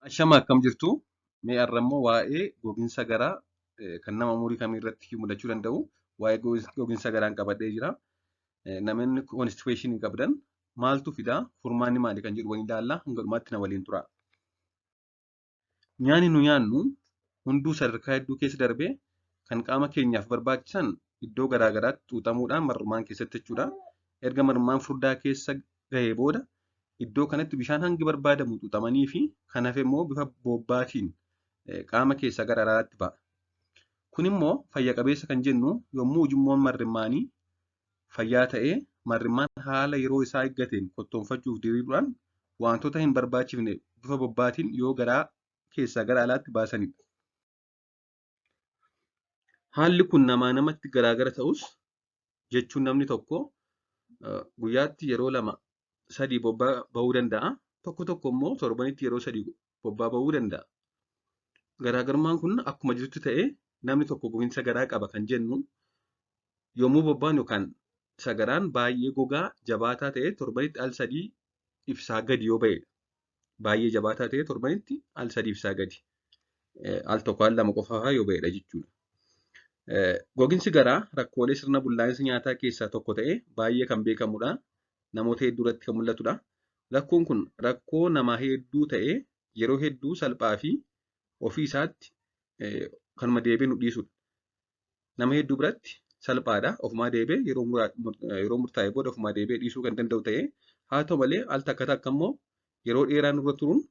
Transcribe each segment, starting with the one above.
Ashama akkam jirtu? Mee har'a immoo waa'ee gogiinsa garaa kan nama umurii kamii irratti mudachuu danda'u waa'ee gogiinsa garaan qabadhee jira. Namoonni constipation qabdan maaltu fidaa? Furmaanni maali kan jedhu waliin ilaalla. Hanga dhumaatti na waliin tura. Nyaanni nu nyaannu hunduu sadarkaa hedduu keessa darbee kan qaama keenyaaf barbaachisan iddoo garaa garaatti xuuxamuudhaan marrumaan keessatti jechuudha. Erga marrumaan furdaa keessa gahee booda iddoo kanatti bishaan hangi barbaadamu xuuxamanii fi kan hafe immoo bifa bobbaatiin qaama keessaa gara alaatti ba'a. Kun immoo fayya qabeessa kan jennu yommuu ujummoon marrimmaanii fayyaa ta'ee marrimmaan haala yeroo isaa eeggateen kottoonfachuuf diriiruudhaan wantoota hin barbaachifne bifa bobbaatiin yoo garaa keessaa gara alaatti baasanidha. Haalli kun namaa namatti garaagara ta'us jechuun namni tokko guyyaatti yeroo 2-3 bobbaa bahuu danda'a. Tokko tokko immoo torbanitti yeroo 3 bobbaa bahuu danda'a. Garaagarummaan kun akkuma jirutti ta'ee namni tokko gogiinsa garaa qaba kan jennu yommuu bobbaan yookaan sagaraan baay'ee gogaa jabaataa ta'e torbanitti al 3 ibsaa gadi yoo ba'edha. Baay'ee jabaataa ta'e torbanitti al 3 ibsaa gadi. Al 1 al 2 qofaa yoo ba'edha jechuudha. Gogiinsi garaa rakkoolee sirna bullaa'insa nyaataa keessaa tokko ta'ee baay'ee kan beekamudha. Namoota hedduu irratti kan mul'atudha. Rakkoon kun rakkoo nama hedduu ta'ee yeroo hedduu salphaa fi ofii isaatti kanuma deebi'ee nu dhiisudha. Nama hedduu biratti salphaadha. Ofumaa deebi'ee yeroo murtaa'e booda ofumaa deebi'ee dhiisuu kan danda'u ta'ee haa ta'u malee al takka takka immoo yeroo dheeraa nurra turuun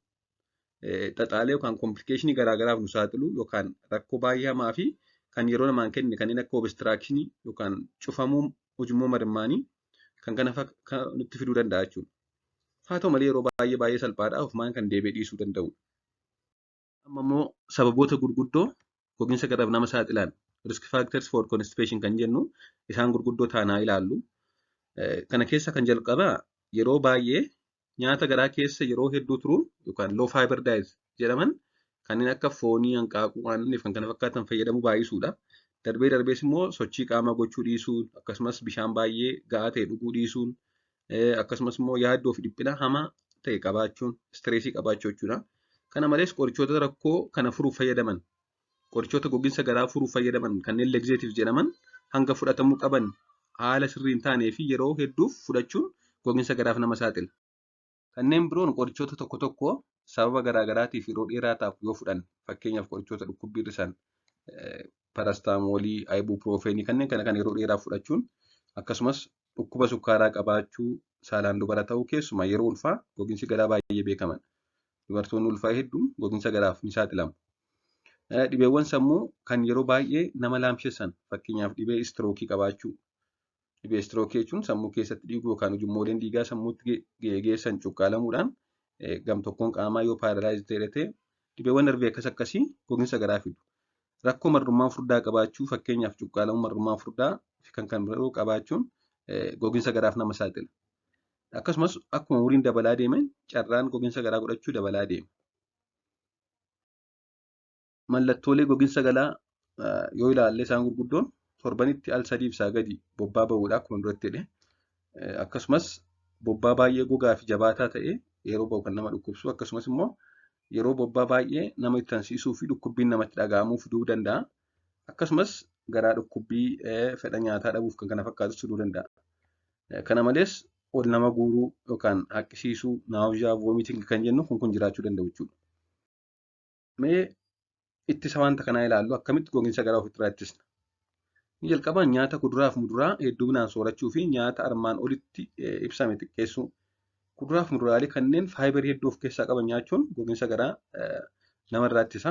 xaxaalee yookaan komplikeeshinii garaagaraaf nu saaxilu yookaan rakkoo baay'ee hamaa fi kan yeroo namaan kenne kanneen akka obstiraakshinii yookaan cufamuu ujummoo marrimmaanii kan kana nutti fiduu danda'a jechuudha. Haa ta'u malee yeroo baay'ee baay'ee salphaadha ofumaan kan deebi'ee dhiisuu danda'udha. Amma immoo sababoota gurguddoo gogiinsa garaaf nama saaxilan risk factors for constipation kan jennu isaan gurguddoo taanaa ilaallu. Kana keessa kan jalqabaa yeroo baay'ee nyaata garaa keessa yeroo hedduu turuun yookaan low fiber diet jedhaman kanneen akka foonii, hanqaaquu, aannanii fi kan kana fakkaatan fayyadamuu baay'isuudha. Darbee darbees immoo sochii qaamaa gochuu dhiisuun akkasumas bishaan baay'ee ga'aa ta'e dhuguu dhiisuun akkasumas immoo yaaddoo fi dhiphina hamaa ta'e qabaachuun stireesii qabaachuu jechuudha. Kana malees qorichoota rakkoo kana furuuf fayyadaman qorichoota gogiinsa garaa furuuf fayyadaman kanneen laxative jedhaman hanga fudhatamuu qaban haala sirrii hin taanee fi yeroo hedduuf fudhachuun gogiinsa garaaf nama saaxila. Kanneen biroon qorichoota tokko tokko sababa garaa garaatiif yeroo dheeraadhaaf yoo fudhan fakkeenyaaf qorichoota dhukkubbii hir'isan parastaamoolii, ibuprofenii kanneen kana kan yeroo dheeraaf fudhachuun akkasumas dhukkuba sukkaaraa qabaachuu saalaan dubara ta'uu keessumaa yeroo ulfaa gogiinsi garaa baay'ee beekaman. Dubartoonni ulfaa hedduun gogiinsa garaaf ni saaxilamu. Dhibeewwan sammuu kan yeroo baay'ee nama laamsessan fakkeenyaaf dhibee istirookii qabaachuu. Dhibee istirookii jechuun sammuu keessatti dhiiguu yookaan ujummooleen dhiigaa sammuutti geessan cuqqaalamuudhaan gamtokkoon qaamaa yoo paralyze ta'e dhibeewwan narvii akkas akkasii gogiinsa garaa fidu. Rakkoo marrummaan furdaa qabaachuu fakkeenyaaf cuqqaalamuu marrummaan furdaa fi kan kan biroo qabaachuun gogiinsa garaaf nama saaxila. Akkasumas akkuma umuriin dabalaa deemen carraan gogiinsa garaa godhachuu dabalaa deema. Mallattoolee gogiinsa garaa yoo ilaalle isaan gurguddoon torbanitti al 3 ibsaa gadi bobbaa ba'uudha akkuma duratti jedhe. Akkasumas bobbaa baay'ee gogaa fi jabaataa ta'e yeroo ba'u kan nama dhukkubsu akkasumas immoo yeroo bobbaa baay'ee nama ittansiisuu fi dhukkubbiin namatti dhaga'amuu fiduu danda'a. Akkasumas garaa dhukkubbii fedha nyaataa dhabuuf kan kana fakkaatu fiduu danda'a. Kana malees ol nama guuruu yookaan haqqisiisuu, nausea, vomiting kan jennu kun jiraachuu danda'u jechuudha. Mee ittisa wanta kanaa ilaallu akkamitti gogiinsa garaa ofirraa ittisna? Inni jalqabaa nyaata kuduraa fi muduraa hedduminaan soorachuu fi nyaata armaan olitti ibsame xiqqeessuu. Kuduraa fi muduraalee kanneen faayibarii hedduu of keessaa qaban nyaachuun gogiinsa garaa namarraa ittisa.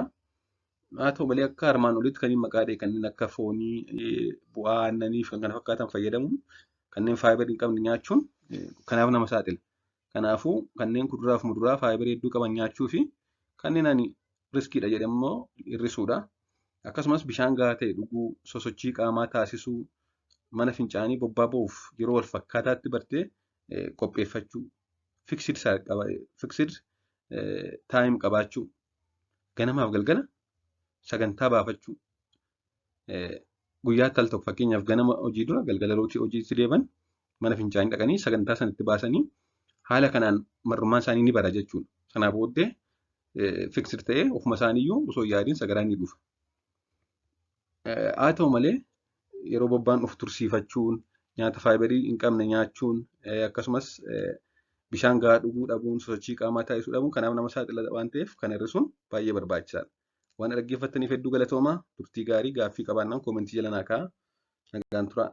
Haa ta'u malee akka armaan olitti kanneen maqaa dha'e kanneen akka foonii, bu'aa aannanii fi kan kana fakkaatan fayyadamuun kanneen faayibarii hin qabne nyaachuun kanaaf nama saaxila. Kanaafuu kanneen kuduraa fi muduraa faayibarii hedduu qaban nyaachuu fi kanneen ani riskiidha jedhe immoo hir'isuudha. Akkasumas bishaan gahaa ta'e dhuguu, sosochii qaamaa taasisuu, mana fincaanii bobbaa ba'uuf yeroo wal fakkaataatti bartee qopheeffachuu, fixed time qabaachuu, ganamaaf galgala sagantaa baafachuu, guyyaatti al tokko fakkeenyaaf ganama hojii dura galgala hojiitti deeman mana fincaanii dhaqanii sagantaa sanatti baasanii haala kanaan marrummaan isaanii ni bara jechuudha. Sanaa booddee Fixed ta'ee ofuma isaaniiyyuu osoo hin yaadiin sagaraan ni dhufa. Haa ta'u malee, yeroo bobbaan dhufu tursiifachuun, nyaata fiberii hin qabne nyaachuun, akkasumas bishaan gahaa dhuguu dhabuun, sochii qaamaa taasisuu dhabuun kanaaf nama saaxila waan ta'eef, kana hir'isuun baay'ee barbaachisaadha. Waan dhaggeeffattaniif hedduu galatoomaa. Turtii gaarii. Gaaffii qabaannaan commentii jala naa kaa'aa. Nagaan turaa.